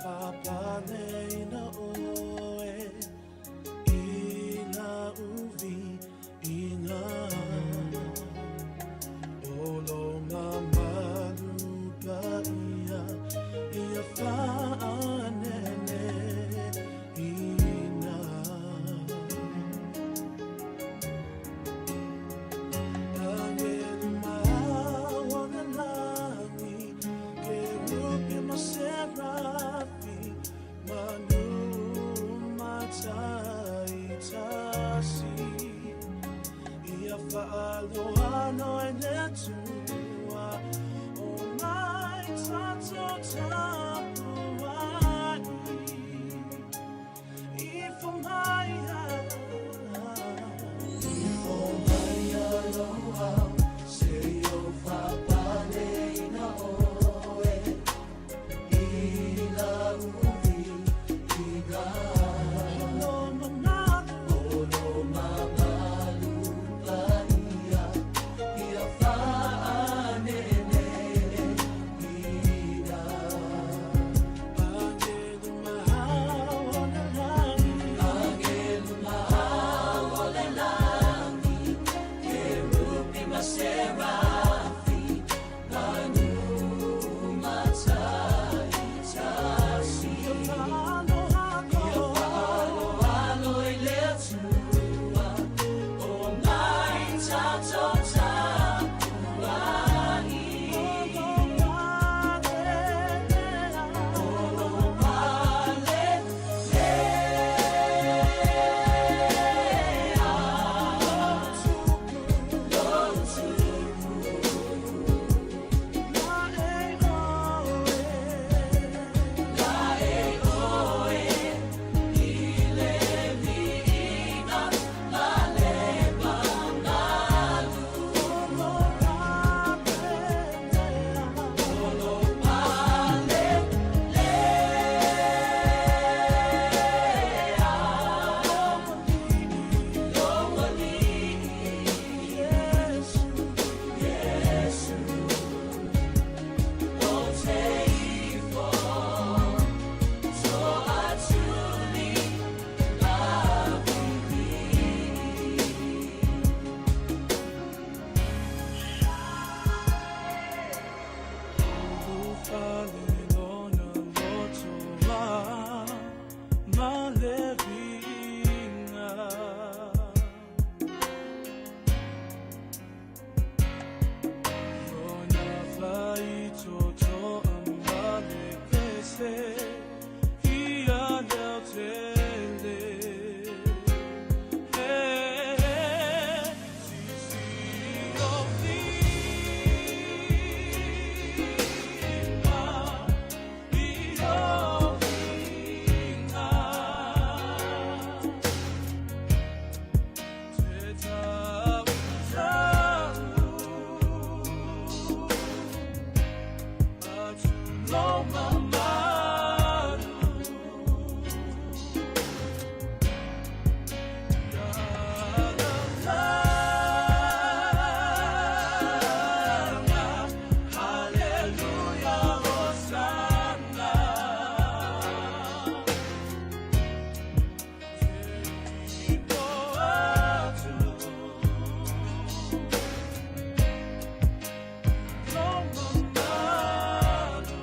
Fapaleina oe i lau viiga. O lo mamalu paia ia faaneneina. Agelu ma o le lagi, kerubi ma serafi, manu mataitasi. Ia faaloalo i le Atua, o mai tatou tapuai. Ifo mai Ifo mai aloha, se o fapaleina oe, i lau viiga. O lo mamalu paia, ia faaneneina. Agelu ma o le lagi, Agelu ma o le lagi, kerubi ma serafi, manu mataitasi. Ia faaloalo i le Atua, o mai tatou tapuai. O lo pale lea. Lou tupu. Lae oe, i le viiga ma le mamalu. O lo pale lea. Lou alii, Iesu, o te ifo, toatuli ma viivii. Ulufale lona loto ma le viiga. Lona faitotoa ma le pese ia leaotele. Hey, sisi o lima, i o viiga. Te tau tau atu lo mamalu. La la la, Hallelujah, Hosanna. Te ifo atu lo mamalu.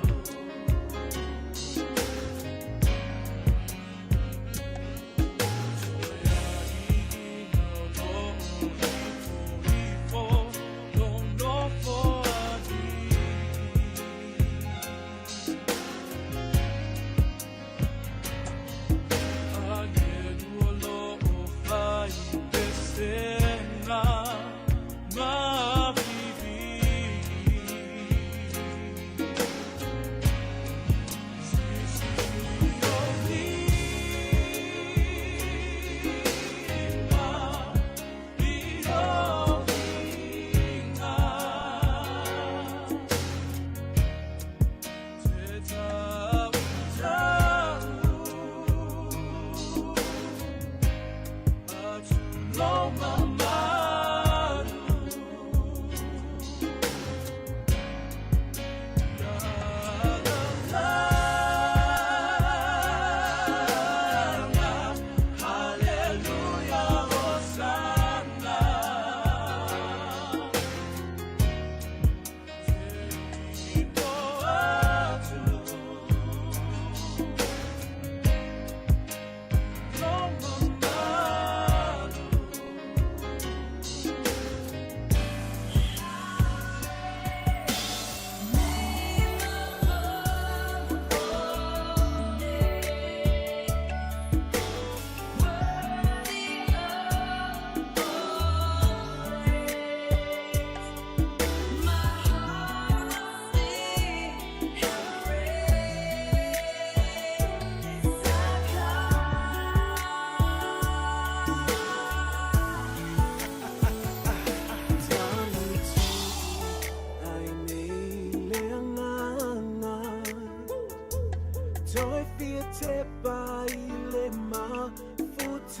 Toe fia tepa i le mafutaga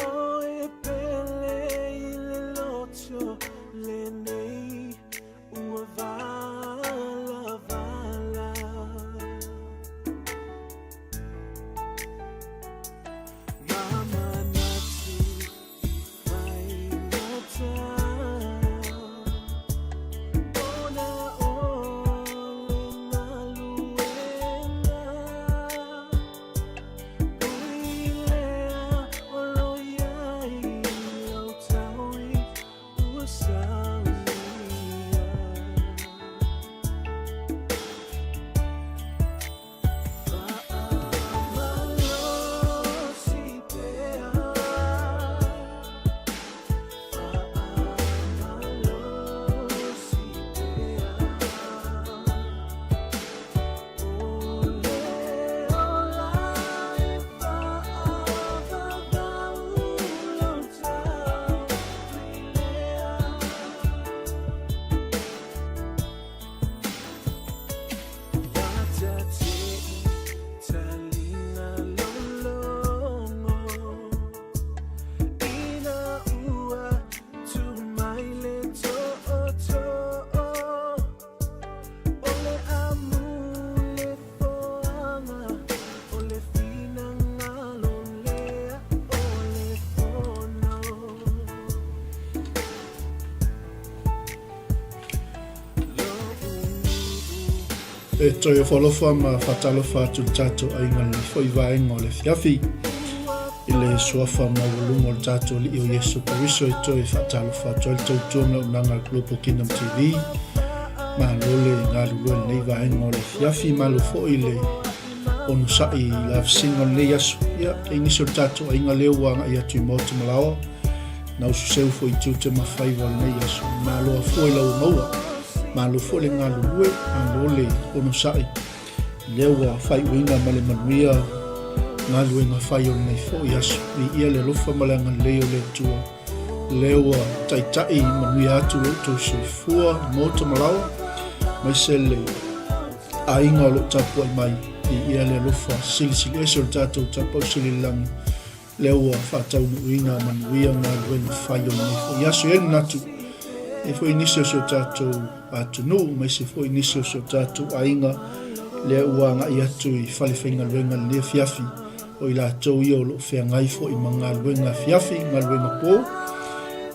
Oe pele i le loto lenei ua valavala. Ma manatu i faigata Ona o le galuega Ui lea o lo o i ai lau taui ua saunia. Faamalosi pea, faamalosi pea. O le ola e faaavavau lou tau lea. E toe ofo ma faatalofa atu le tatou aiga lenei foi vaega o le afiafi i le suafa maualuga o le tatou Alii o Iesu Keriso e toe faatalofa atu ai le tautua ma le auaunaga a le Global Kingdom TV. Malo le galulue lenei vaega o le afiafi, malo foi le onosai i le avesiga o lenei aso. Ia, e nisi o le tatou aiga lea ua agai atu i Maota Malaoa, na ususeu foi i tiute ma faiva o lenei aso. Malo afua i lau maua, malo foi le galulue, malo le onosai. Lea ua faaiuina ma le manuia galuega fai o lenei foi aso. Viia le alofa ma le agalelei o le Atua. Lea ua taitai manuia atu lo outou soifua i Maota Malaoa, aemaise le aiga o lo o tapuai mai. Viia le alofa silisili ese o le tatou Tapaau Sili i le Lagi. Lea ua faataunuuina manuia galuega fai o lenei foi aso. E i ai le manatu, e i ai foi nisi o si o tatou atunuu, aemaise foi nisi o si o tatou aiga, lea ua agai atu i fale faigaluega i lenei afiafi, o i latou ia o lo o feagai foi ma galuega afiafi, galuega po,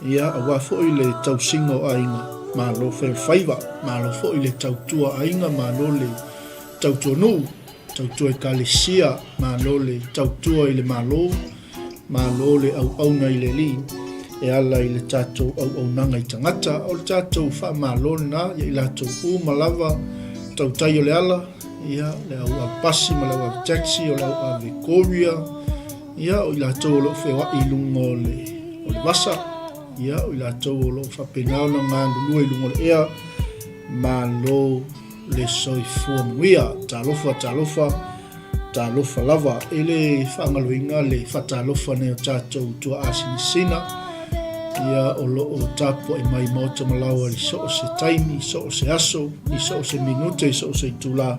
ia, aua foi le tausiga o aiga, malo fai o le faiva, malo foi le tautua aiga, malo le tautua nuu. Tautua Ekalesia, malo le tautua i le Malo, malo le auauna i le Alii e ala i le tatou auaunaga i tagata. O le tatou faamalo lena ia i latou uma lava tautai o le ala, ia le au ave pasi ma le au ave taxi, o le au ave courier, ia o i latou o lo o feoai i luga o le, o le vasa, ia o i latou o lo o faapena ona galulue i luga o le ea, malo le soifua manuia. Talofa, talofa, talofa lava. E le faagaloina le faatalofa nei o tatou tuaa sinasina, ia o lo o tapuai mai Maota Malaoa i so o se taimi, so o se aso, i so o se minute, i so o se itula.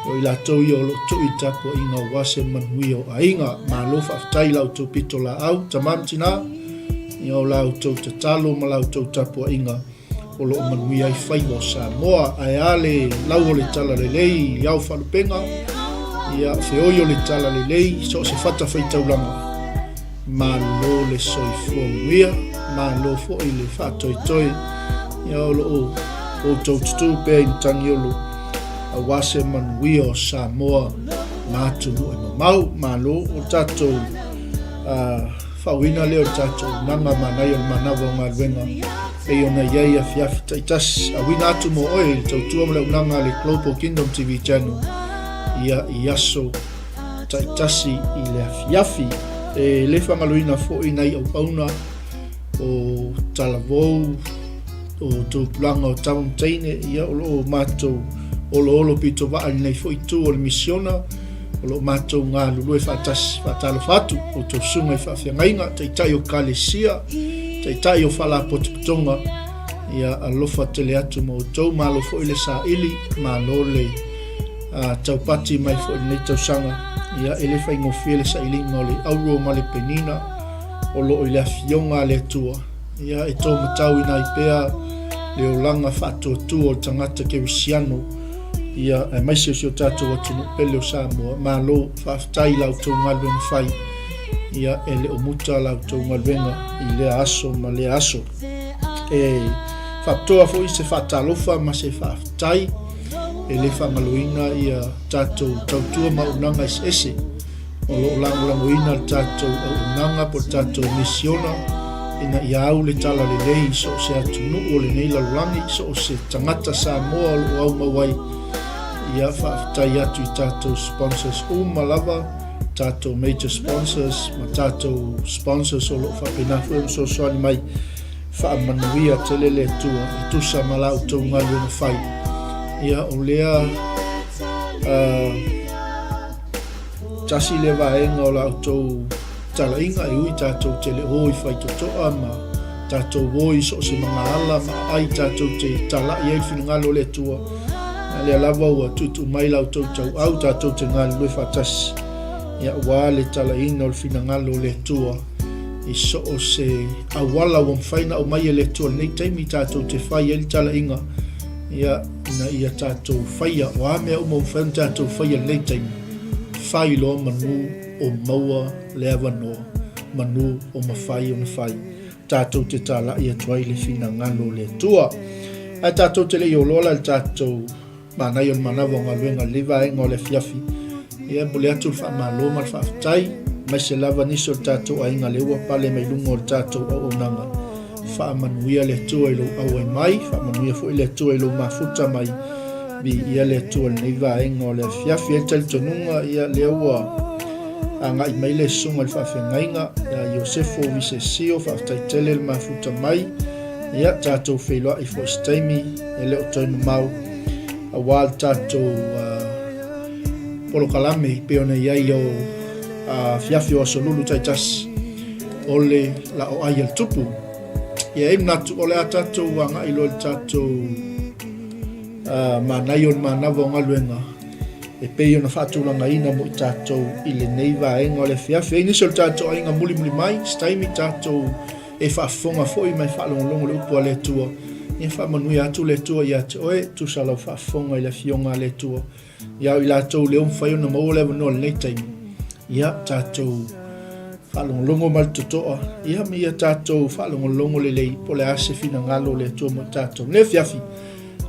O i latou ia o lo o tui i tapuaiga aua se manuia o aiga. Malo faafetai i la outou pito laau, tama ma tina, ia o la outou tatalo ma la outou tapuaiga o lo o manuia ai faiva o Samoa. Ae a le lau o le talalelei i ao faalupega, ia feoi o le talalelei so o se fatafaitaulaga. Malo le soifua manuia, malo foi le faatoetoe, ia o lo o outou tutū pea i Matagiolo aua se manuia o Samoa ma atunuu e mamao. Malo o tatou faauiina lea o le tatou auaunaga manaia o le manava o galuega pei ona i ai afiafi taitasi. Auina atu mo oe i le tautua ma le auaunaga a le Global Kingdom TV Channel ia i aso taitasi i le afiafi. E le faagaloina foi nai auauna o Talavou, o tupulaga o tama ma teine, ia o lo o matou oloolo pito vaa i lenei foi itu o le misiona, o lo o matou galulue faatasi. Faatalofa atu outou susuga i faafeagaiga, taitai o ekalesia, taitai o faalapotopotoga, Ia alofa tele atu ma outou, malo foi le saili, malo le taupati mai foi i lenei tausaga. Ia e le faigofie le sailiga o le auro ma le penina o lo o i le afioga a le Atua. Ia e taumatauina ai pea le olaga faatuatua o le tagata kerisiano, ia aemaise o si o tatou atunuu pele o Samoa. Malo faafetai i la outou galuega fai. Ia e le o muta la outou galuega i lea aso ma lea aso. E faapitoa foi se faatalofa ma se faafetai e le faagaloina ia tatou tautua ma auaunaga eseese o lo o lagolagoina le tatou auaunaga po o le tatou misiona ina ia au le tala lelei i so o se atunuu o lenei lalolagi, i so o se tagata Samoa o lo o aumau ai. Ia faafetai atu i tatou sponsors uma lava, tatou major sponsors ma tatou sponsors o lo o faapena foi ona fesoasoani mai. Faamanuia tele le Atua e tusa ma la outou galuega fai. Ia o lea uh, tasi lea vaega o la outou talaiga e ui tatou te le o i faitotoa ma tatou o i so o se magaala ma aai tatou te tala'i ai le finagalo o le Atua. A lea lava ua tuutuu mai la outou tauau tatou te galulue faatasi. Ia aua le talaiina o le finagalo o le Atua i so o se auala ua mafai ona aumai e le Atua i lenei taimi tatou te fai ai le talaiga, ia, ina ia tatou faia, o a mea uma ua mafai ona tatou faia i lenei taimi, fai loa manu o maua le avanoa, manu o mafai ona fai, tatou te tala'i atu ai le finagalo o le Atua. Ae tatou te le i oloa la i le tatou Manaia o le manava o galuega i lenei vaega o le afiafi. Ia, e momoli atu le faamalo ma le faafetai, aemaise lava nisi o le tatou aiga lea ua pale mai luga o le tatou auaunaga. Faamanuia le Atua i lou auai mai, faamanuia foi le Atua i lou mafuta mai. Viia le Atua i lenei vaega o le afiafi. E i ai le talitonuga, ia, lea ua agai mai le susuga i le faafeagaiga ia Iosefo Visesio, faafetai tele le mafuta mai. Ia, tatou feiloai foi i se taimi e le o toe mamao aua le tatou polokalame e pei ona i ai o afiafi o Aso Lulu taitasi o le laoai a le tupu. Ia, e i ai le manatu o le a tatou agai loa i le tatou manaia o le manava o galuega e pei ona faatulagaina mo i tatou i lenei vaega o le afiafi. E i ai nisi o le tatou aiga mulimuli mai, se taimi tatou E faafofoga foi ma e faalogologo le upu a le Atua. Ia faamanuia atu le Atua ia te oe, tusa lau faafofoga i le Afioga a le Atua. Ia o i latou lea ua mafai ona maua le avanoa i lenei taimi, ia tatou faalogologo ma le totoa, ia ma ia tatou faalogologo lelei po o le a se finagalo o le Atua mo i tatou. Lenei afiafi,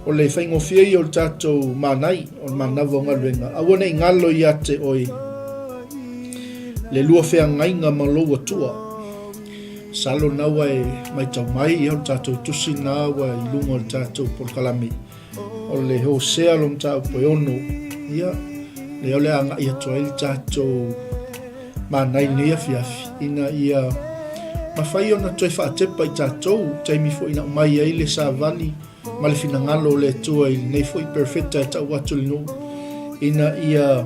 o le faigofie ia o le tatou manai, o le manava o galuega, aua ne i galo ia te oe le lua feagaiga ma lou Atua. Masalo na ua e maitau mai ia o le tatou tusi na ua i luga o le tatou polokalame o le Hosea lo mataupu e ono ia lea o le agai atu ai le tatou manai nei afiafi ina ia mafai ona toe faatepa i tatou taimi foi na aumai ai le savali ma le finagalo o le Atua i lenei foi perofeta e tau atu i le nuu, ina ia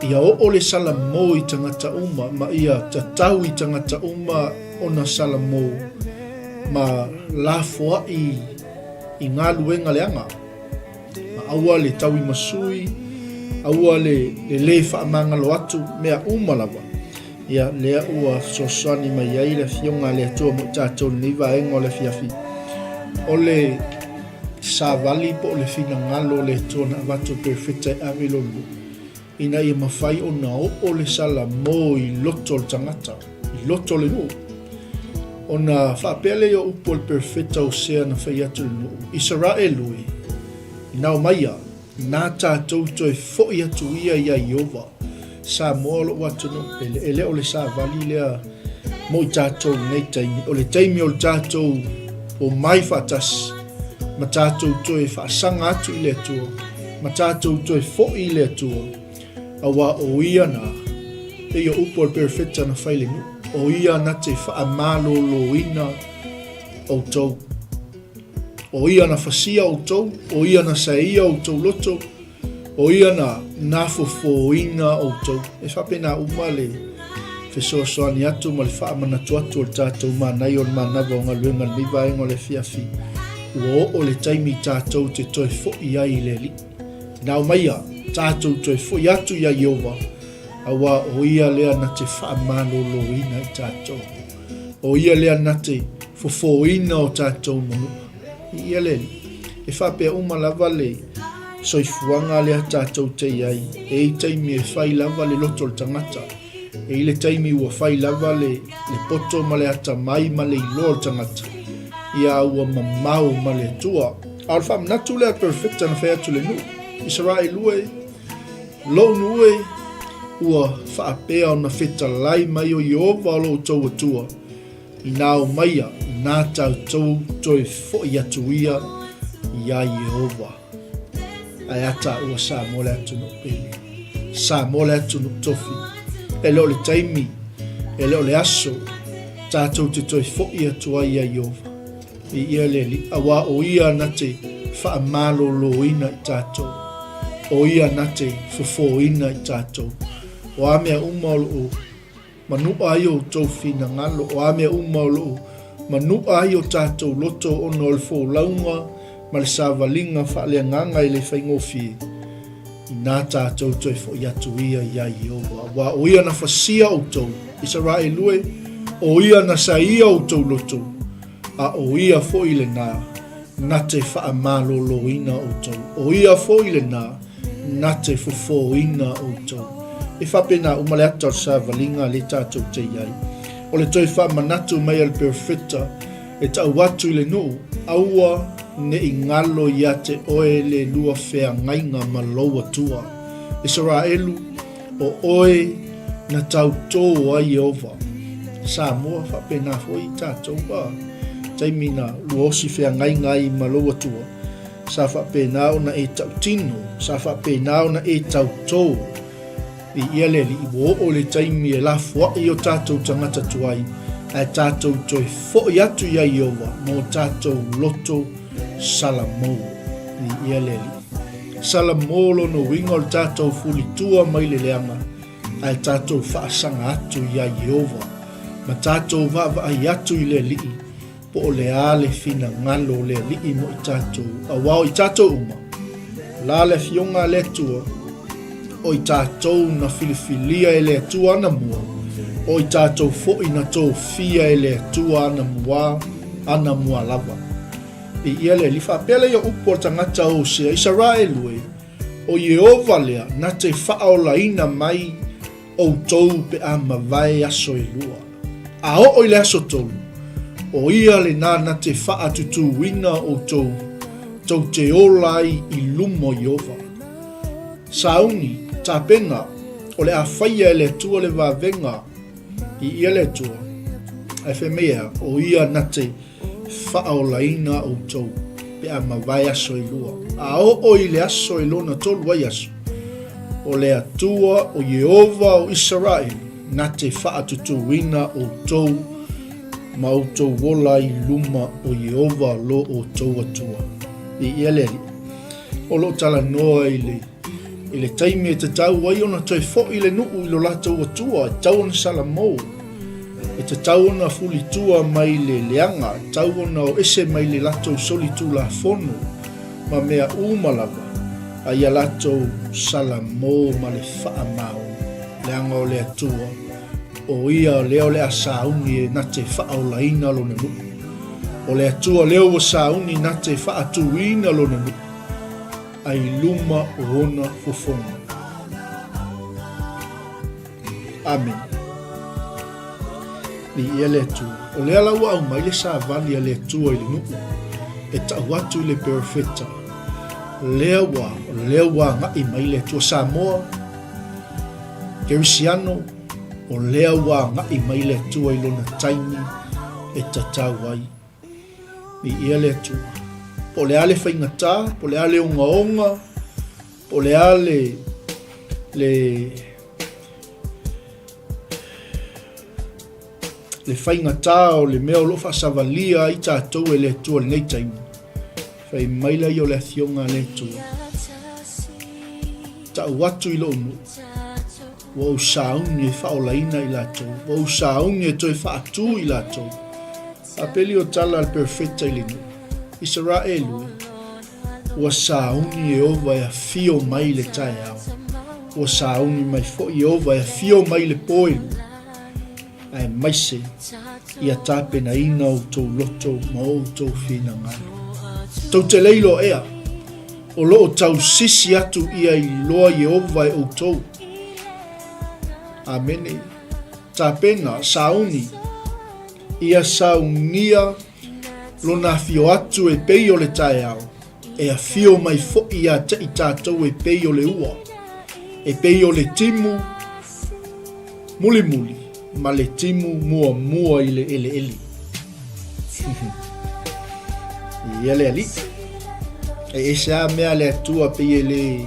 ia oo le salamo i tagata uma, ma ia tatau i tagata uma ona salamo, ma lafoai i galuega leaga, ma aua le tauimasui, aua le le lē faamagalo atu, mea uma lava. Ia, lea ua fesoasoani mai ai le Afioga a le Atua mo i tatou i lenei vaega o le afiafi. O le savali po o le finagalo o le Atua na avatu e Perofeta e ave i lou nuu, ina ia mafai ona oo le salamo i loto o le tagata, i loto o le nuu. Ona faapea lea o upu a le Perofeta Osea na fai atu i le nuu, Isaraelu e, ina omaia, Na tatou toe foi atu ia ia Ieova. Samoa o lou atunuu pele, e le o le savali lea mo i tatou i lenei taimi. O le taimi o le tatou omai faatasi ma tatou toe faasaga atu i le Atua, ma tatou toe foi i le Atua, aua o Ia na, pei o upu a le perofeta na fai i le nuu, o Ia na te faamaloloina outou. O ia na fasia outou, o ia na saeia outou loto, o ia na nafofōina outou. E faapena uma le fesoasoani atu ma le faamanatu atu o le tatou manaia o le manava o galuega i lenei vaega o le afiafi. Ua oo le taimi tatou te toe foʻi ai i le Alii. Nao maia, tatou toe foʻi atu iā Ieova, auā o Ia lea na te faamaloloina i tatou. O Ia lea na te fofōina o tatou manuʻa. I ia le Alii, e faapea uma lava le soifuaga lea tatou te i ai, e i taimi e fai lava le loto o le tagata, E i le taimi ua fai lava le, le poto ma le atamai ma le iloa o le tagata, ia ua mamao ma le Atua. A o le faamanatu lea perfecta na fai atu le nuu, Isaraelu e, lou nuu e, ua faapea ona fetalai mai o Ieova o lo outou Atua, inā omaia, inā tatou toe foʻi atu ia iā Ieova. Ae a taua Samoa le atunuu pele. Samoa le atunuu tofi. E le o le taimi, e le o le aso, tatou te toe foʻi atu ai iā Ieova. I ia le Alii, auā o Ia na te faamaloloina i tatou. O Ia na te fofōina i tatou. O a mea uma o lo o Manuʻa ai outou finagalo, o a mea uma o loo manuʻa ai o tatou loto ona o le folauga ma le savaliga faaleagaga e le faigofie, inā tatou toe foʻi atu ia iā Ieova, aua o ia na fasia outou, Isaraelu e, o ia na saia outou loto, a o ia foʻi lenā na te faamaloloina outou, o ia foʻi lenā Na te fofōina outou. E faapena uma le ata o le savaliga lea tatou te i ai. O le toe faamanatu mai a le Perofeta e tau atu i le nuu, Aua ne i galo ia te oe le lua feagaiga ma lou Atua. Isaraelu, o oe na tautō ai Ieova. Samoa, faapena foi tatou a taimi na luaosi feagaiga ai ma lou Atua. Sa faapena ona e tautino, sa faapena ona e tautō i ia le alii ua oo le taimi e lafoai o tatou tagata tuai, ae tatou toe foʻi atu iā Ieova ma o tatou loto salamō i ia le alii. Salamō lona uiga o le tatou fulitua mai le leaga, ae tatou faasaga atu iā Ieova ma tatou vaavaai atu i le alii Po o le a le finagalo o le Alii mo i tatou, auā o i tatou uma, la le Afioga a le Atua, o i tatou na filifilia e le Atua anamua, o i tatou foi na tofia e le Atua anamua, anamua lava. Viia le Alii, faapea lea upu a le tagata o Hosea, Isaraelu e, o Ieova lea na te faaolaina mai outou pe a mavae aso e lua. A oo i le aso tolu, o ia lenā na te faatutūina outou, tou te ola ai i luma o Ieova. Sauni, tapena, o le a faia e le Atua le vavega i ia le Atua, ae fai mai e a, o ia na te faaolaina outou pe a mavae aso e lua. A oo i le aso e lona tolu ai aso, o le Atua o Ieova o Isaraelu na te faatutūina outou ma outou ola i luma o Ieova lo outou Atua. Viia le Alii. O lo o talanoa i le i le taimi e tatau ai ona toe foʻi le nuu i lo latou Atua, e tatau ona salamou. E tatau ona fulitua mai le leaga, e tatau ona o ese mai le latou solitulafono ma mea uma lava, a ia latou salamō ma le faamaoni, leaga o le Atua, o Ia lea o le a sauni e na te faaolaina Lona nuu. O le Atua lea ua sauni na te faatūina Lona nuu, a i luma o Ona fofoga. Amene. Viia le Atua. O lea la ua aumai le savali a le Atua i le nuu, e tau atu i le perofeta, lea ua, lea ua agai mai le Atua Samoa, Kerisiano, o lea ua agai mai le Atua i lona taimi e tatau ai. Viia le Atua. Po o le a le faigata, po o le a le ogaoga, po o le a le, le, le faigatā o le mea o lo o faasavalia ai tatou e le Atua i lenei taimi. Fai mai la ia o le Afioga a le Atua, Tau atu i lou nuu, ua ou sauni e faaolaina i latou, ua ou sauni e toe faatū i latou. Faapeli o tala a le perofeta i le nuu. Isaraelu e, ua sauni Ieova e afio mai i le taeao, ua sauni mai foi Ieova e afio mai i le po e lua, aemaise ia tapenaina outou loto ma outou finagalo. Tou te le iloa ea, o lo o tausisi atu ia iloa Ieova e outou. Amene. Tapena, sauni, ia saunia lona afio atu e pei o le taeao, e afio mai foi ia te i tatou e pei o le ua, e pei o le timu mulimuli ma le timu muamua i le eleele. Ia le Alii, e ese a mea a le Atua pei e le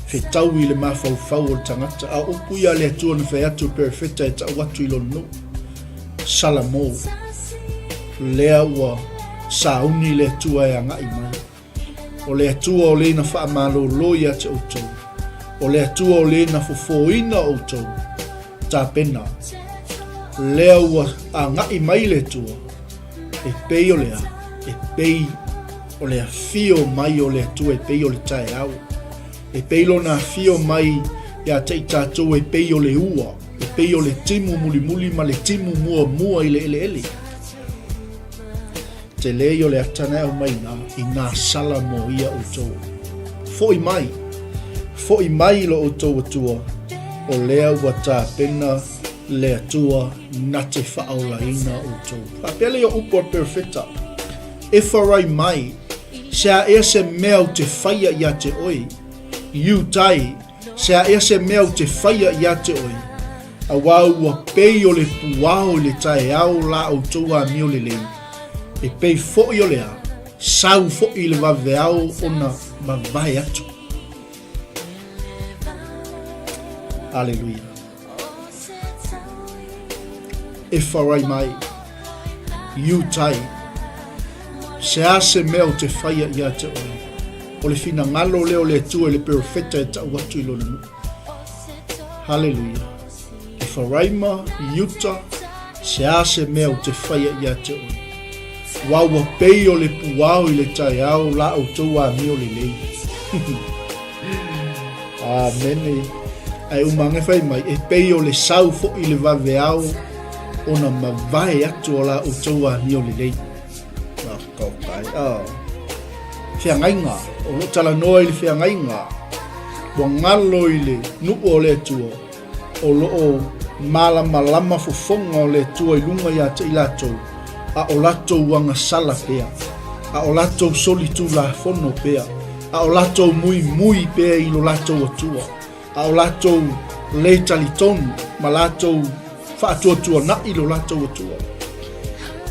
fetau i le mafaufau o le tagata, a o upu ia a le Atua na fai atu e perefeta e tau atu i lona nuu. Salamo, lea ua sauni le Atua e agai mai. O le Atua o le na faamalōlō ia te outou. O le Atua o le na fofōina outou. Tapena, lea ua agai mai le Atua, e pei o le a, e pei o le afio mai o le Atua e pei o le taeao. E pei lona afio mai ia te i tatou e pei o le ua, e pei o le timu mulimuli ma le timu muamua i le eleele. Tele ia o le ata na e aumai ina, i nā sala mo ia outou. Foʻi mai, foʻi mai i lo outou Atua, o lea ua tapena le Atua na te faaolaina outou. Faapea lea o upu a le perofeta, Efarai mai, se a ea se mea ou te faia ia te oe, Iutai, se a ea se mea ou te faia ia te oe, auā ua pei o le puao i le taeao la outou amio lelei, e pei foi o le a, sau foi i le vaveao ona mavae atu. Aleluia. Efarai mai, Iutai, se a se mea ou te faia ia te oe, o le finagalo lea o le Atua i le perofeta e tau atu i lona nuu. Haleluia. Efaraima, Iuta, se a se mea ou te faia ia te oe. Ua ua pei o le puao i le taeao la outou amio lelei. Amene. Ae uma age fai mai, e pei o le sau foi i le vaveao ona mavae atu o la outou amio lelei. Kaukai. Oh. Feagaiga, o lo talanoa i le feagaiga, ua galo i le nuu o le Atua, o lo o malamalama fofoga o le Atua i luga ia te i latou, a o latou agasala pea, a o latou solitulafono pea, a o latou muimui pea i lo latou Atua, a o latou le talitonu ma latou faatuatuanaʻi lo latou Atua.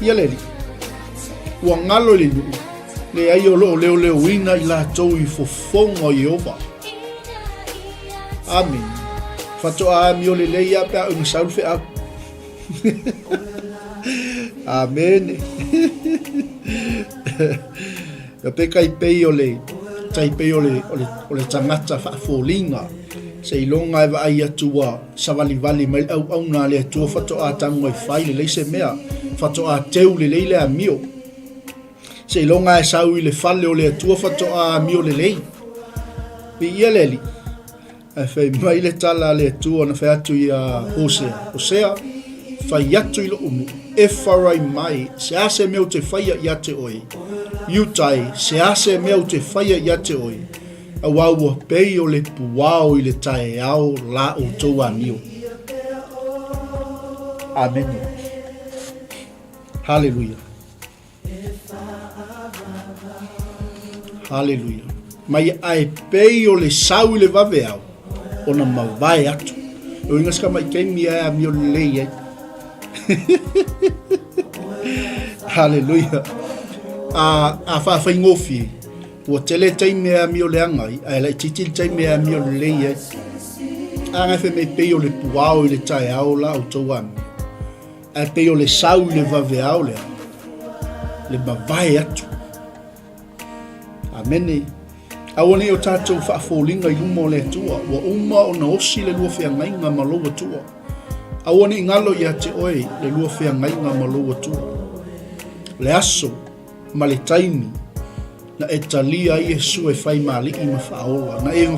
Ia le Alii, ua galo i le nuu, leai o lo o leoleoina i latou i fofoga o Ieova. Amene. Faatoa amio lelei lava pe a ina sau le feau. Amene. Ia pe kai pei o le tai pei o le, o le, o le tagata faafoliga seiloga e vaai atu ua savalivali mai le auauna a le Atua faatoa tago e fai lelei se mea, faatoa teu lelei le amio. Seiloga e sau i le fale o le Atua faatoa amio lelei. Viia le Alii. Ae fai mai le tala a le Atua na fai atu iā Hosea, Hosea, fai atu i loʻu nuu, Efaraimai, se a se mea ou te faia ia te oe? Iutai, se a se mea ou te faia ia te oe? Auā ua pei o le puao i le taeao la outou amio. Amene. Haleluia. Haleluia. Mai ae pei o le sau i le vaveao, ona mavae atu. E uiga se tamaʻi taimi ae amio lelei ai. Haleluia. A, a faafaigofie, ua tele taimi e amio leaga ai, ae laitiiti le taimi e amio lelei ai. A ngai fai mai pei o le puao i le taeao la outou amio. Ae pei o le sau i le vaveao lea, le mavae atu. Amene. Aua nei o tatou faafoliga i luma o le Atua, ua uma ona osi le lua feagaiga ma lou Atua. Aua nei galo ia te oe le lua feagaiga ma lou Atua. Le aso. ma le taimi na e talia ai Iesu e fai ma Alii ma Faaola, na e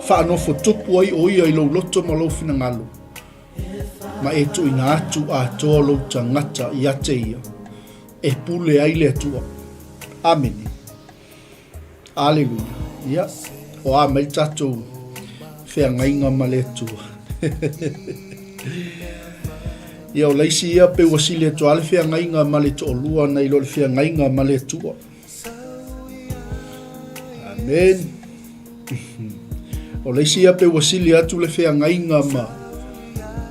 faanofo tupu ai o ia i lou loto ma lou finagalo, ma e tuuina atu atoa lou tagata ia te ia, e pule ai le Atua. Amene. Aleluia. Ia, o a mai le tatou feagaiga ma le Atua. Ia, o le isi ia pe ua sili atu lava le feagaiga ma le toalua nai lo le feagaiga ma le Atua. Amen. O le isi ia pe ua sili atu le feagaiga ma,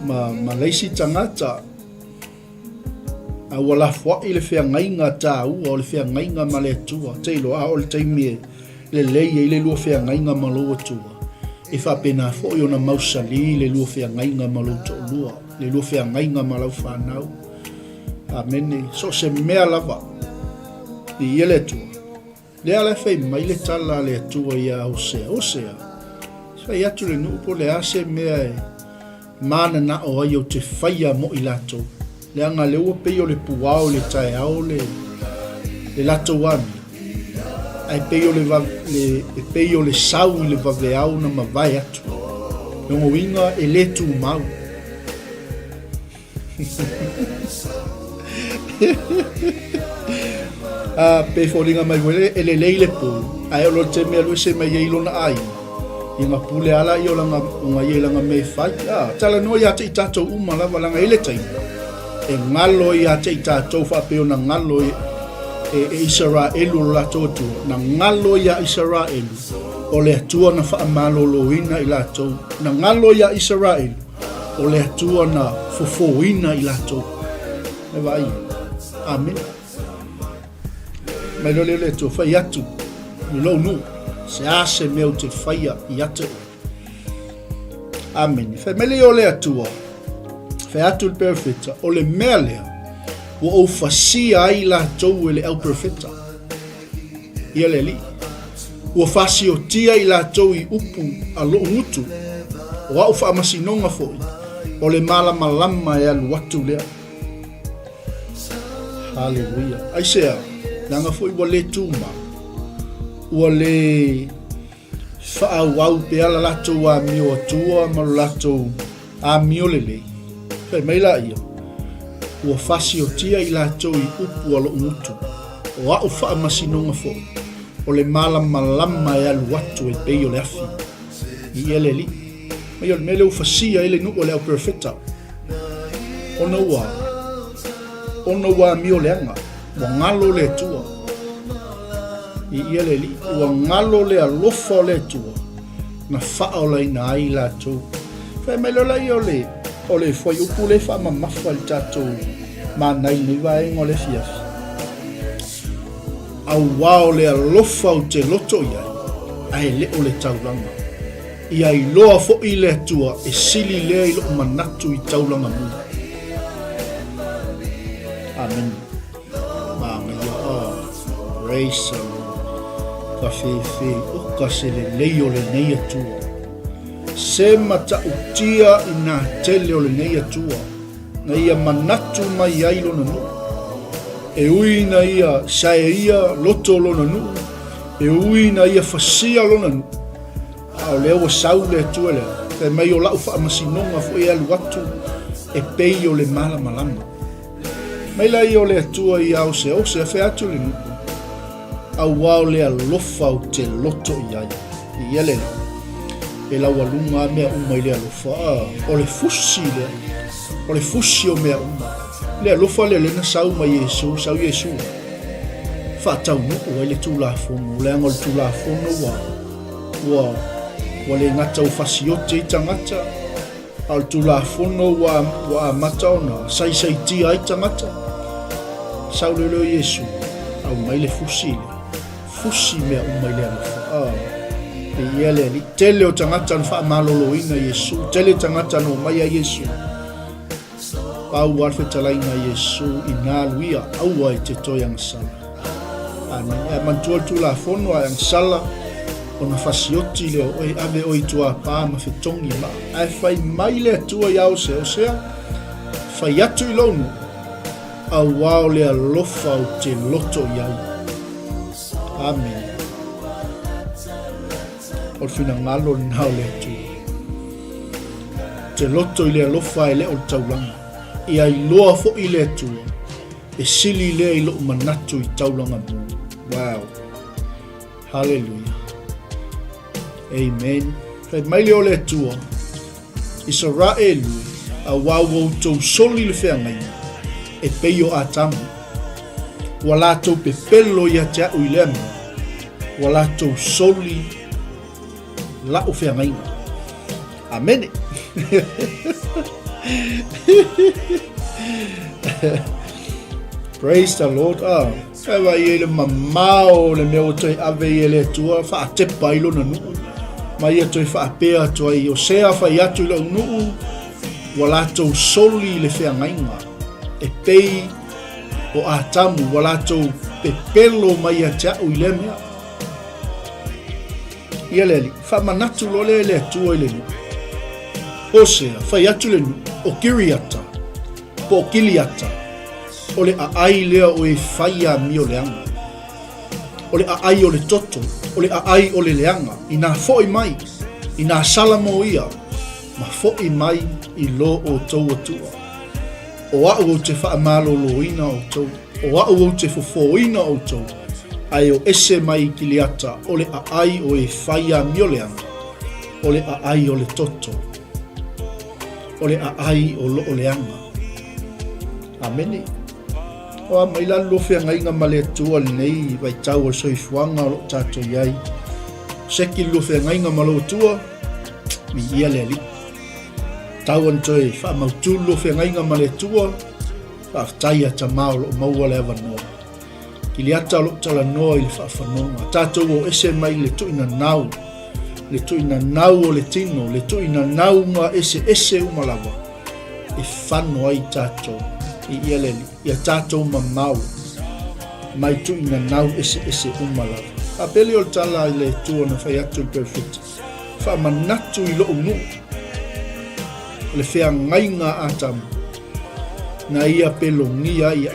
ma, ma le isi tagata. A ua lafoai le feagaiga taua o le feagaiga ma le Atua. Te iloa, a o le taimi e lelei ai le lua feagaiga ma lou Atua, e faapena foi ona mausali le lua feagaiga ma lou toalua, le lua feagaiga ma lau fanau. Amene. So o se mea lava, viia le Atua. Lea la e fai mai le tala a le Atua iā Hosea, Hosea, fai atu le nuu po o le a se mea e mananao ai ou te faia mo i latou, leaga lea ua pei o le puao i le taeao le, le latou amio, ae pei o le, le, e pei o le sau i le vaveao na mavae atu. Lona uiga e le tumau. A pe foliga mai foi e lelei le pō, ae o lo te mea alu ese mai ai lona aiga. Ia nga pule ala ia o langa, o nga ia i langa mea e fai. A, talanoa ia te i tātou uma lava langa e le taimi. E ngalo ia te i tātou whaapea ona ngalo e, e, e Isaraelu o lo latou Atua. Na ngalo ia Isaraelu o le Atua na whaamaloloina i latou. Na ngalo ia Isaraelu o le Atua na fofōina i latou. E vaai. Amene. Mai loa lea o le Atua, fai atu i lou nuu, se a se mea ou te faia ia te oe. Amene. Fai mai lea o le Atua, fai atu le perofeta, o le mea lea, ua ou fasia ai latou e le au perofeta. Ia le Alii. Ua fasiotia i latou i upu a lou gutu, o au faamasinoga foi, o le malamalama e alu atu lea. Haleluia. Aisea, leaga foi ua le tumau, ua le faaauau pea la latou amio atua ma lo latou amio lelei. Fai mai laia, Ua fasiotia i latou i upu a lou gutu, o au faamasinoga foi, o le malamalama e alu atu e pei o le afi. I ia le Alii. Mai o le mea lea ua fasia ai le nuu o le au perofeta, ona ua, ona ua amio leaga, ua galo le Atua. I ia le Alii, ua galo le alofa o le Atua, na faaolaina ai i latou. Fai mai loa laia o le, o le fuaiupu lea e faamamafa i le tatou mana i lenei vaega o le afiafi. Auā o le alofa ou te loto i ai, ae le o le taulaga. Ia iloa foi le Atua e sili lea i lou manatu i taulaga muli. Amene. Manaia, oh, praise the Lord. Ka fefe oka se lelei o lenei Atua. Se matautia i nā tele o lenei Atua, na ia manatu mai ai lona nuu. E ui na ia sae ia loto lona nuu, e ui na ia fasia lona nuu, a o lea ua sau le Atua lea, fai mai o lau faamasinoga foi e alu atu e pei o le malamalama. Mai laia o le Atua ia oseose a fea atu le nuu, auā o le alofa ou te loto i ai. I ia le leo, e laualuga a mea uma i le alofa, a o le fusi lea, o le fusi o mea uma. Le alofa lea lea na sau mai Iesu, sau Iesu, faataunuu ai le Tulafono, leaga o le Tulafono ua, ua, ua le gata ua fasiote ai tagata, A o le Tulafono ua, ua amata ona saisaitia ai tagata. Sau lea o Iesu, aumai le fusi lea. Fusi mea uma i le alofa. Ah, e ia le Alii. Tele o tagata na faamaloloina Iesu, tele tagata na omai a Iesu. Pau lava le fetalaiga a Iesu ina alu ia, aua e te toe agasala. Amen. E manatua le Tulafono ae agasala ona fasioti lea o oe, ave oe i tuapā ma fetogi ma. Ae fai mai le Atua iā Osea, Osea, fai atu i lou nuu, Auā o le alofa ou te loto i ai. Amene. O le finagalo lena o le Atua. Te loto i le alofa e le o le taulaga. Ia iloa foi le Atua, e sili lea i lou manatu i taulaga mu. Wow. Hallelujah. Amen. Fai mai le o le Atua, Isaraelu, auā ua outou soli le feagaiga, e pei o Atamu. Ua latou pepelo ia te a'u i lea mea, ua latou soli la'u feagaiga. Amene. Praise the Lord. Ah, e vai ai le mamao o le mea ua toe ave ai e le Atua, faatepa ai lona nuu. Ma ia toe faapea atu ai, o sea fai atu i lou nuu, ua latou soli i le feagaiga, e pei o Atamu, ua latou pepelo mai ia te a'u i lea mea. Ia le Alii, faamanatu loa lea e le Atua i le nuu. Hosea, fai atu le nuu, o Kiriata, po o Kiliata, o le aai lea o e fai amio leaga. O le aai o le toto, o le aai o le leaga, inā foʻi mai, inā sala mo ia, ma foʻi mai i lo outou Atua. O a'u ou te faamaloloina outou, o a'u ou te fofōina outou, ae o ese mai i Kiliata o le aai o e fai amio leaga, o le aai o le toto, o le aai o loo leaga. Amene. O a mai la le lua feagaiga ma le Atua i lenei vaitau o le soifuaga o lo o tatou i ai. Seki le lua feagaiga ma lou Atua, viia le Alii. Tau ona toe faamautu le lua feagaiga ma le Atua, faafetai ia Tama o lo o maua le avanoa. Kiliata o lo o talanoa i le faafanoga. Tatou o ese mai le tuinanau, le tuinanau o le tino, le tuinanauga eseese uma lava e fano ai tatou i ia le Alii, ia tatou mamao mai tuinanau eseese uma lava. Faapea lea o le tala i le Atua na fai atu i le perofeta, Faamanatu i lou nuu le feagaiga a Atamu na ia pelogia ai au.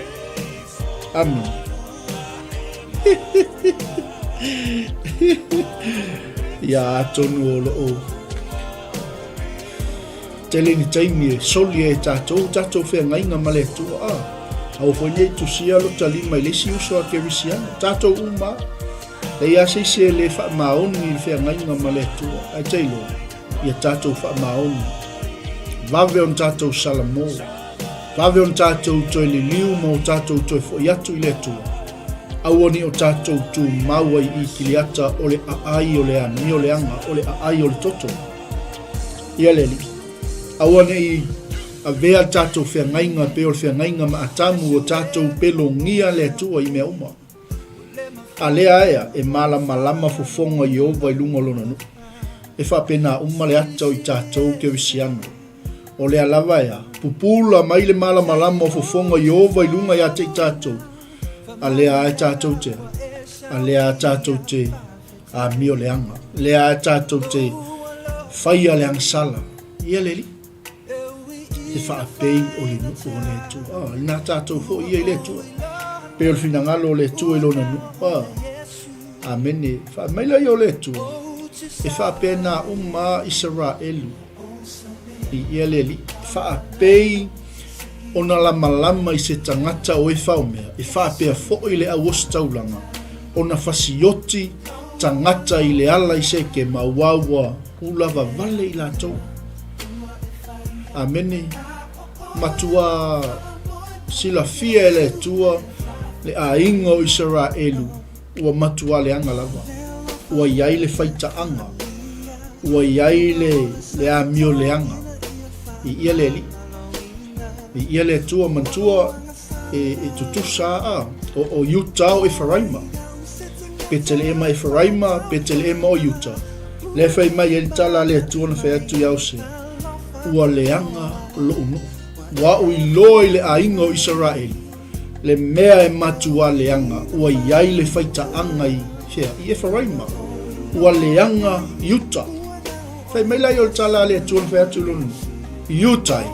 Amene. Ia atonu o loo tele ni taimi e soli ai e tatou tatou feagaiga ma le Atua. Ah, aua foi nei tusia lo talima i le isi uso a Kerisiano. Tatou uma, lei a se isi e le faamaoni i le feagaiga ma le Atua. Ae tailoa, ia tatou faamaoni. Vave ona tatou salamo. Vave ona tatou toe liliu ma o tatou toe foi atu i le Atua. Aua ne i o tatou tumau ai i Kiliata o le aai o le amio leaga, o le aai o le toto. Ia le Alii, aua ne i avea le tatou feagaiga pei o le feagaiga ma Atamu ua tatou pelogia le Atua i mea uma. A lea aea e malamalama fofoga o Ieova i luga o lona nuu. E faapena uma le ata o i tatou Kerisiano. O lea lava ea, pupula mai le malamalama o fofoga o Ieova i luga ia te i tatou, a lea ae tatou te, a lea tatou te amio leaga, lea ae tatou te faia le agasala. Ia le Alii, he faapei o le nuu o le Atua. Ah, inā tatou foi ia i le Atua. Pei o le finagalo o le Atua i lona nuu. Ah, amene. Fai mai la ia o le Atua, e faapena uma Isaraelu i ia le Alii, faapei ona lamalama i se tagata o e faomea, e faapea foi le auositaulaga ona fasioti tagata i le ala i Sekema aua ua ula vavale i latou. Amene. Matua silafia e le Atua le aiga o Isaraelu ua matua leaga lava. Ua i ai le faitaaga, ua i ai le, le amio leaga i ia le Alii. I ia le Atua manatua e, e tutusa a, o, o Iuta o Efaraima. Peteleema Efaraima, Peteleema o Iuta. Lea fai mai ai le tala a le Atua na fai atu iā Osea, Ua leaga loʻu nuu. Ua aʻu iloa i le aiga o Isaraeli, le mea e matuā leaga, ua i ai le faitaaga i hea? I Efaraima. Ua leaga Iuta. Fai mai la ia o le tala a le Atua na fai atu i lona nuu, Iuta e!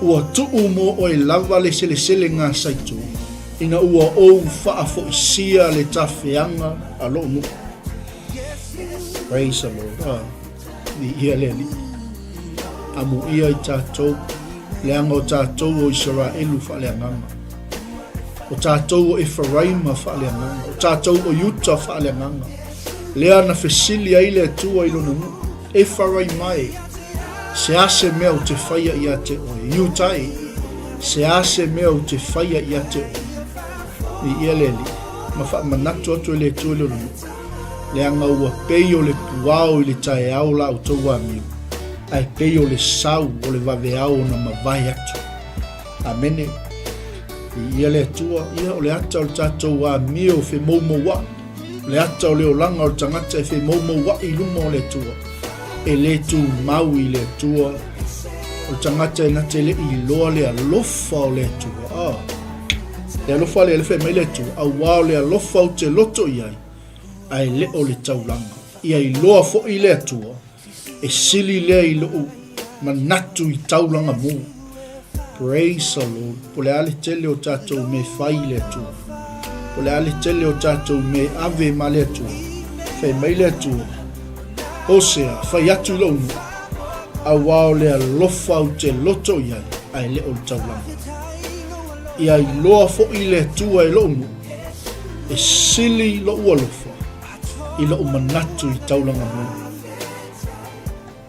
Ua tuu mo oe lava le seleselega saitu, ina ua ou faafoisia le tafeaga a lou nuu. Praise the Lord. Ah, viia le Alii. Amuia i tatou, leaga o tatou o Isaraelu faaleagaga. O tatou o Efaraima faaleagaga. O tatou o Iuta faaleagaga. Lea na fesili ai le Atua i lona nuu, Efaraima e, se a se mea ou te faia ia te oe? Iuta e, se a se mea ou te faia ia te oe? Viia le Alii, ma faamanatu atu e le Atua i lona nuu, leaga ua pei o le puao i le taeao la outou amio, ae pei o le sau o le vaveao ona mavae atu. Amene. Viia le Atua, ia o le ata o le tatou amio femoumouaʻi, o le ata o le olaga o le tagata e femoumouaʻi i luma o le Atua, e le tumau i le Atua, o le tagata e na te le iloa le alofa o le Atua. Ah, le alofa lea le fai mai le Atua, auā o le alofa ou te loto i ai, ae le o le taulaga. Ia iloa foi le Atua, E sili lea i lou manatu i taulaga mu. Praise the Lord. Po le a le tele o tatou me fai i le Atua. Po le a le tele o tatou me ave ma le Atua. Fai mai le Atua. Hosea, fai atu i lou nuu. Auā o le alofa ou te loto i ai, ae le o le taulaga. Ia iloa foi le Atua e lou nuu. E sili lou alofa i lou manatu i taulaga mou.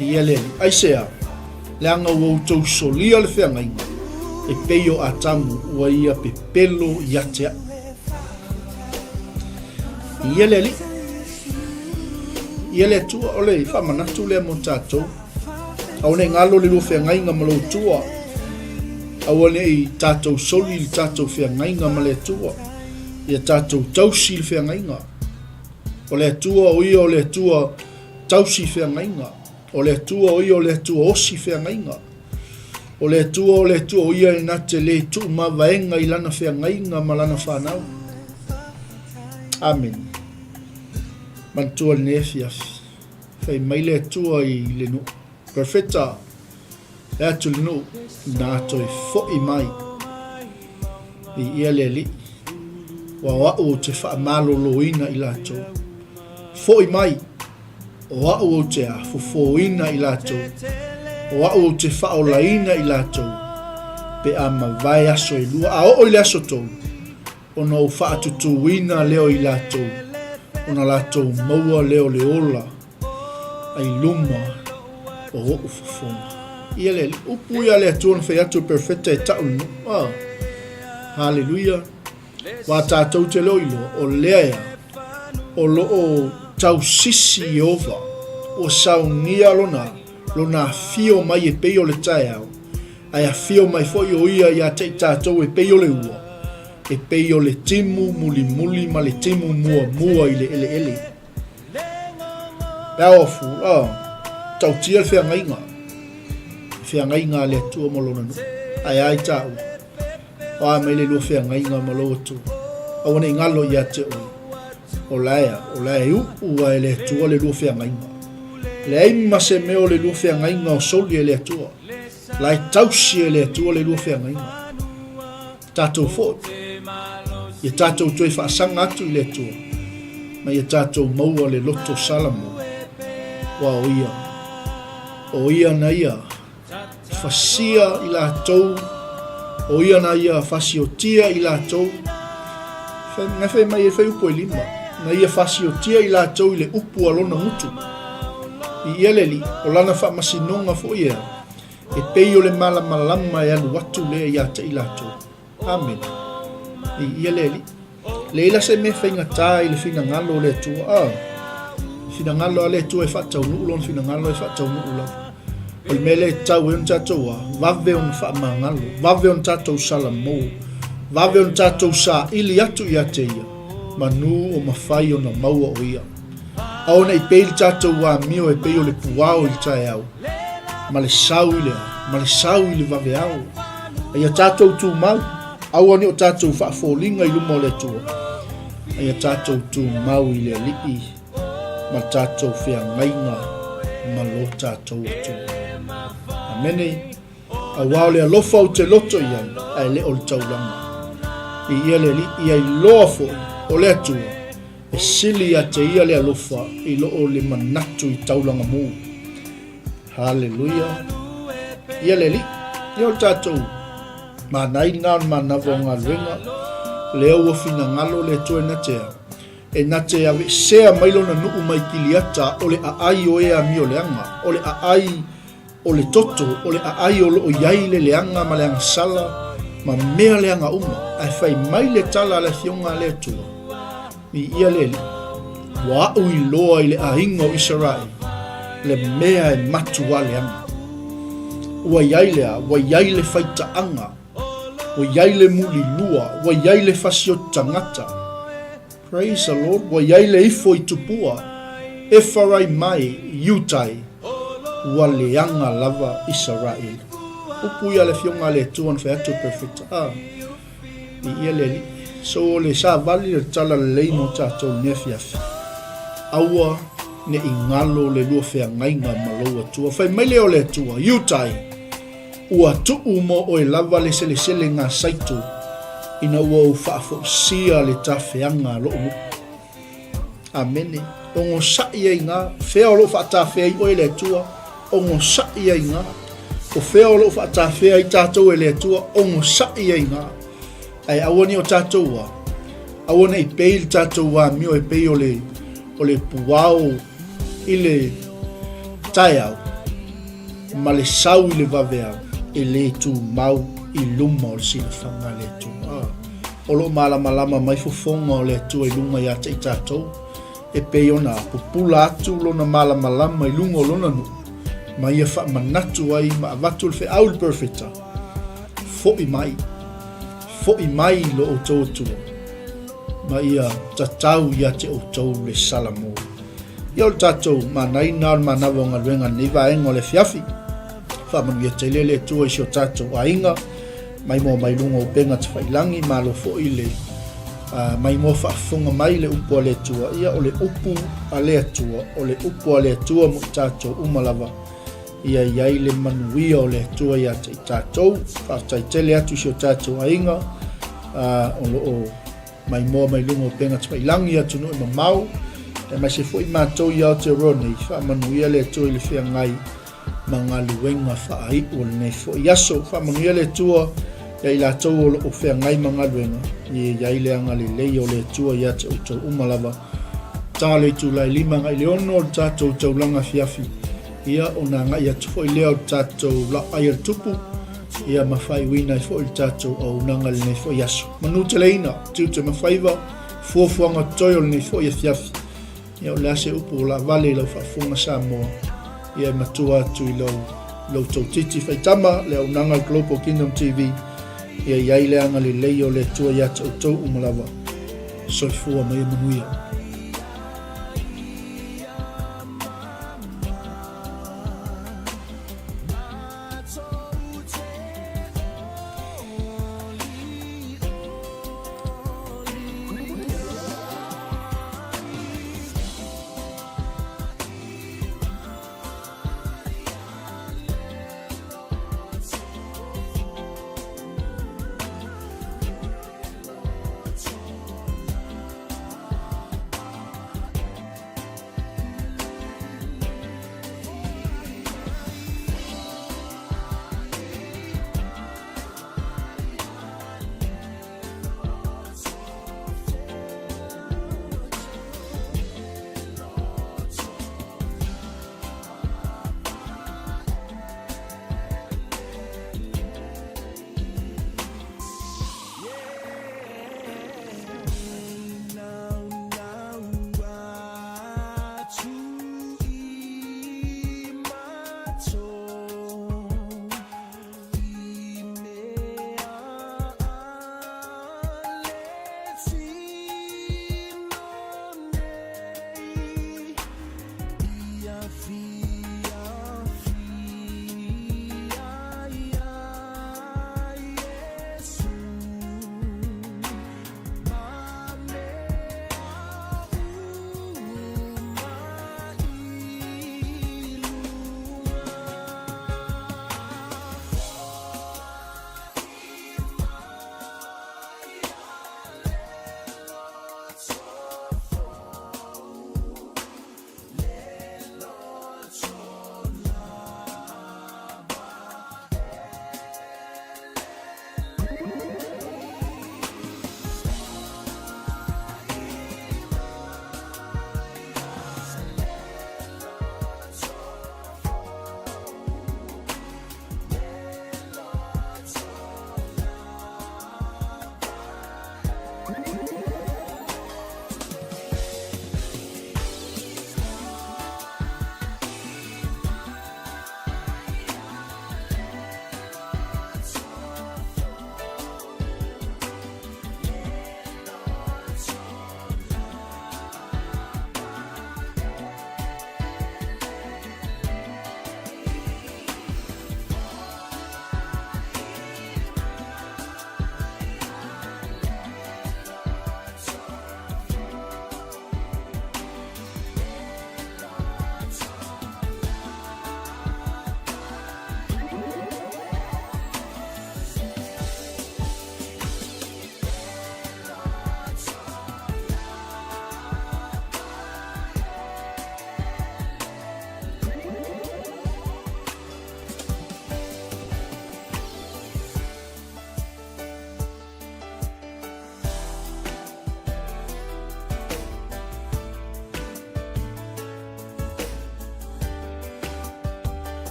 Ia le Alii, aisea, leaga ua outou solia le feagaiga, e pei o Atamu ua ia pepelo ia te a'u. Ia le Alii, ia le Atua, o le faamanatu lea mo tatou. Aua ne i galo le lua feagaiga ma lou Atua. Aua ne i tatou soli le tatou feagaiga ma le Atua. Ia tatou tausi le feagaiga. O le Atua o ia o le Atua tausi feagaiga. O le Atua o ia o le Atua osi feagaiga. O le Atua o le Atua o ia e na te le tuumavaega i lana feagaiga ma lana fanau. Amene. Manatua lenei afiafi. Fai mai le Atua i le nuu. Perfeta e atu le nuu na toe foʻi mai. Viia le Alii, ua o aʻu ou te faamaloloina i latou. Foʻi mai, o aʻu ou te fofōina i latou, o aʻu ou te faaolaina i latou, pe a mavae aso elua, a oo i le aso tolu, ona ou faatutūina lea o i latou, ona latou maua lea o le ola ai luma o oʻu fofoga. Ia le upu ia le Atua na fai atu e perfeta e taʻu le nuu. Ah, haleluia. Wa tatou te leo iloa, o lea ea, o loo tausisi Ieova, ua saunia lona, lona afio mai e pei o le taeao, ae afio mai foi o ia ia te i tatou e pei o le ua, e pei o le timu mulimuli ma le timu muamua i le eleele. Powerful, oh, tautia le feagaiga, feagaiga a le Atua ma lona nuu. Ae a i taua, o a mai le lua feagaiga ma lou Atua, aua ne i galo ia te oe, o la ea, o la e uu a e le Atua le lua feagaiga. Leai ma se mea o le lua feagaiga o soli e le Atua. La e tausi e le Atua le lua feagaiga. Tatou foi, ia tatou toe faasaga atu i le Atua, ma ia tatou maua le loto Salamo, ua o ia, o ia na ia fasia i latou, o ia na ia fasiotia i latou, na fai mai e fai upu e lima, na ia fasiotia i latou i le upu a lona gutu. I ia le alii, o lana faamasinoga foi ea, E pei o le malamalama e alu atu lea ia te i latou. Amene. Viia le Alii. Leai la se mea faigata i le finagalo o le Atua. Ah, finagalo a le Atua e faataunuu lona finagalo e faataunuu lava. O le mea lea e tatau ai ona tatou a, vave ona faamagalo, vave ona tatou salamo, vave ona tatou saili atu ia te ia, manu o mafai ona maua o ia. Aua ne i pei le tatou amio e pei o le puao i le taeao, ma le sau i le ma le sau i le vaveao. A ia tatou tumau, aua ne o tatou faafoliga i luma o le Atua, a ia tatou tumau i le Alii ma le tatou feagaiga ma lo tatou Atua. Amene. Auā o le alofa ou te loto i ai, ae le o le taulaga. Viia le Alii, ia iloa foi o le Atua, e sili ia te ia le alofa i lo o le manatu i taulaga mū. Haleluia! Ia le Alii, ia o le tatou manai lena o le manava o galuega, lea ua finagalo le Atua e na te a, e na te aveesea mai lona nuu mai Kiliata o le aai o e amioleaga, o le aai o le toto, o le aai o lo o i ai le leaga ma le agasala ma mea leaga uma, ae fai mai le tala a le Afioga a le Atua, Viia le Alii, ua aʻu iloa i le aiga o Isaraele le mea e matua leaga. Ua i ai le a? Ua i ai le faitaaga, ua i ai le mulilua, ua i ai le fasioti tagata. Praise the Lord, ua i ai le ifo i tupua, Efaraimai, Iutai, ua leaga lava Isaraele. Upu ia a le Afioga a le Atua na fai atu e Perofeta. Ah, viia le Alii. So o le savali o le tala lelei mo tatou i lenei afiafi. Aua ne i galo le lua feagaiga ma lou Atua. Fai mai lea o le Atua, Iutai, Ua tuu mo oe lava le seleselega saito ina ua ou faafoisia le tafeaga a lou nuu. Amene. Ogosaʻi ai gā. Fea o loo faatafea ai oe e le Atua? Ogosaʻi ai gā. O fea o loo faatafea ai tatou e le Atua? Ogosaʻi ai gā. Ae aua ne i o tatou a, aua ne i pei le tatou amio e pei o le, o le puao i le taeao ma le sau i le vaveao e lē tumau i luma o le silafaga a le Atua. O lo o malamalama mai fofoga o le Atua i luga iā te i tatou, e pei ona pupula atu lona malamalama i luga o lona nuu, ma ia faamanatu ai ma avatu le feau i le Perofeta, Foʻi mai, foʻi mai lo outou Atua, ma ia tatau ia te outou le Salamo. Ia o le tatou manaina o le manava o galuega i lenei vaega o le afiafi. Faamanuia tele le Atua i si o tatou aiga, maimoa mai luga o upega tafailangi, malo foi le maimoa faafofoga mai le upu a le Atua. Ia o le upu a le Atua, o le upu a le Atua mo i tatou uma lava. Ia i ai le manuia o le Atua ia te i tatou. Faafetai tele atu i si o tatou aiga o lo o maimoa mai luga o upega tafailagi i atunuu e mamao, aemaise foi matou i Aotearoa nei. Faamanuia le Atua i le feagai ma galuega faaiu o lenei foi aso. Faamanuia le Atua ia i latou o lo o feagai ma galuega, ia i ai le agalelei o le Atua ia te outou uma lava. Ta le itula e 5 agai le 6 o le tatou taulaga afiafi. Ia, ona agai atu foi lea o le tatou laʻai a le Tupu, ia ma faaiuina ai foi le tatou auaunaga i lenei foi aso. Manuteleina, tiute ma faiva, fuafuaga totoe o lenei foi afiafi. Ia, o le a se upu o laavale i lau faafofoga Samoa, ia e matua atu i lau lou toutiti faitama, le auaunaga a le Global Kingdom TV, ia i ai le agalelei o le Atua ia te outou uma lava. Soifua ma ia manuia.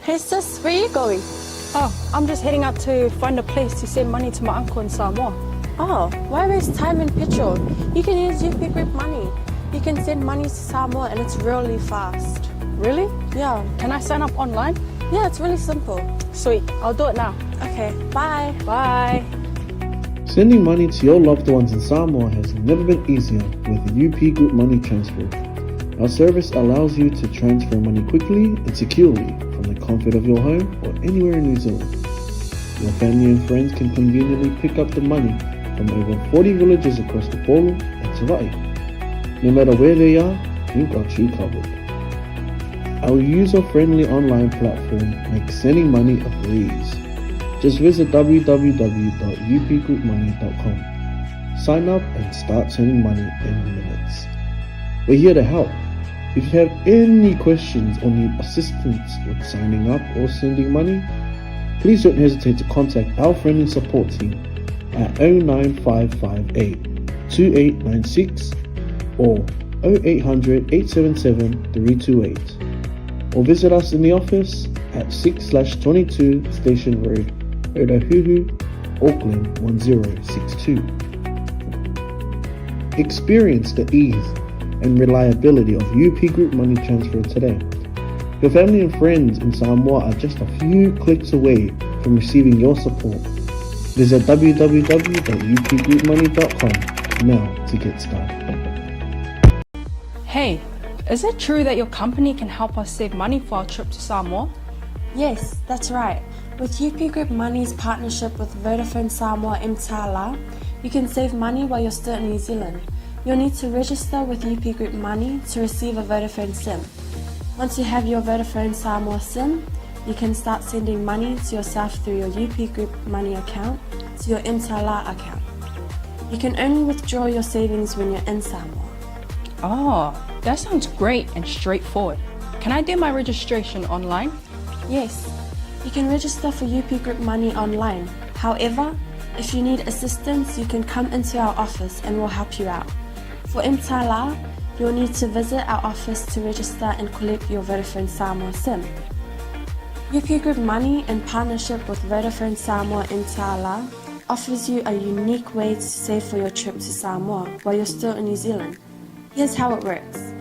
Hey sis, where are you going? Oh, I'm just heading out to find a place to send money to my uncle in Samoa. Oh, why waste time and petrol? You can use UP Group Money. You can send money to Samoa and it's really fast. Really? Yeah. Can I sign up online? Yeah, it's really simple. Sweet, I'll do it now. Okay, bye. Bye. Sending money to your loved ones in Samoa has never been easier with UP Group Money Transfer. Our service allows you to transfer money quickly and securely from the comfort of your home or anywhere in New Zealand. Your family and friends can conveniently pick up the money from over 40 villages across the Polo and Savai'i. No matter where they are, we've got you covered. Our user-friendly online platform makes sending money a breeze. Just visit www.upgroupmoney.com. Sign up and start sending money in minutes. We're here to help. If you have any questions or need assistance with signing up or sending money, please don't hesitate to contact our friendly support team at 09558 2896 or 0800 877 328 or visit us in the office at 6/22 Station Road, Otahuhu, Auckland 1062. Experience the ease and reliability of UP Group Money Transfer today. Your family and friends in Samoa are just a few clicks away from receiving your support. Visit www.upgroupmoney.com now to get started. Hey, is it true that your company can help us save money for our trip to Samoa? Yes, that's right. With UP Group Money's partnership with Vodafone Samoa Mtala, you can save money while you're still in New Zealand. You'll need to register with UP Group Money to receive a Vodafone SIM. Once you have your Vodafone Samoa SIM, you can start sending money to yourself through your UP Group Money account to your Mtala account. You can only withdraw your savings when you're in Samoa. Oh, that sounds great and straightforward. Can I do my registration online? Yes, you can register for UP Group Money online. However, if you need assistance, you can come into our office and we'll help you out. For Mtala, you'll need to visit our office to register and collect your Vodafone Samoa SIM. UP Group Money, in partnership with Vodafone Samoa Mtala, offers you a unique way to save for your trip to Samoa while you're still in New Zealand. Here's how it works.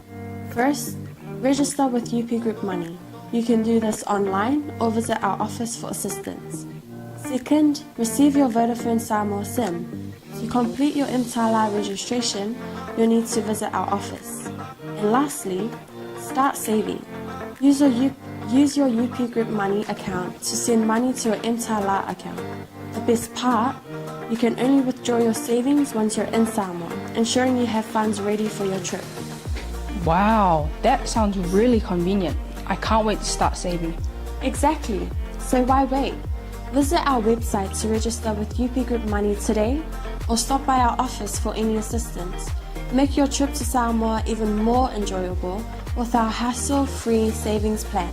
First, register with UP Group Money. You can do this online or visit our office for assistance. Second, receive your Vodafone Samoa SIM. To complete your Mtala registration, you'll need to visit our office. And lastly, start saving. Use your UP Group Money account to send money to your Mtala account. The best part, you can only withdraw your savings once you're in Samoa, ensuring you have funds ready for your trip. Wow, that sounds really convenient. I can't wait to start saving. Exactly. So why wait? Visit our website to register with UP Group Money today or stop by our office for any assistance. Make your trip to Samoa even more enjoyable with our hassle-free savings plan.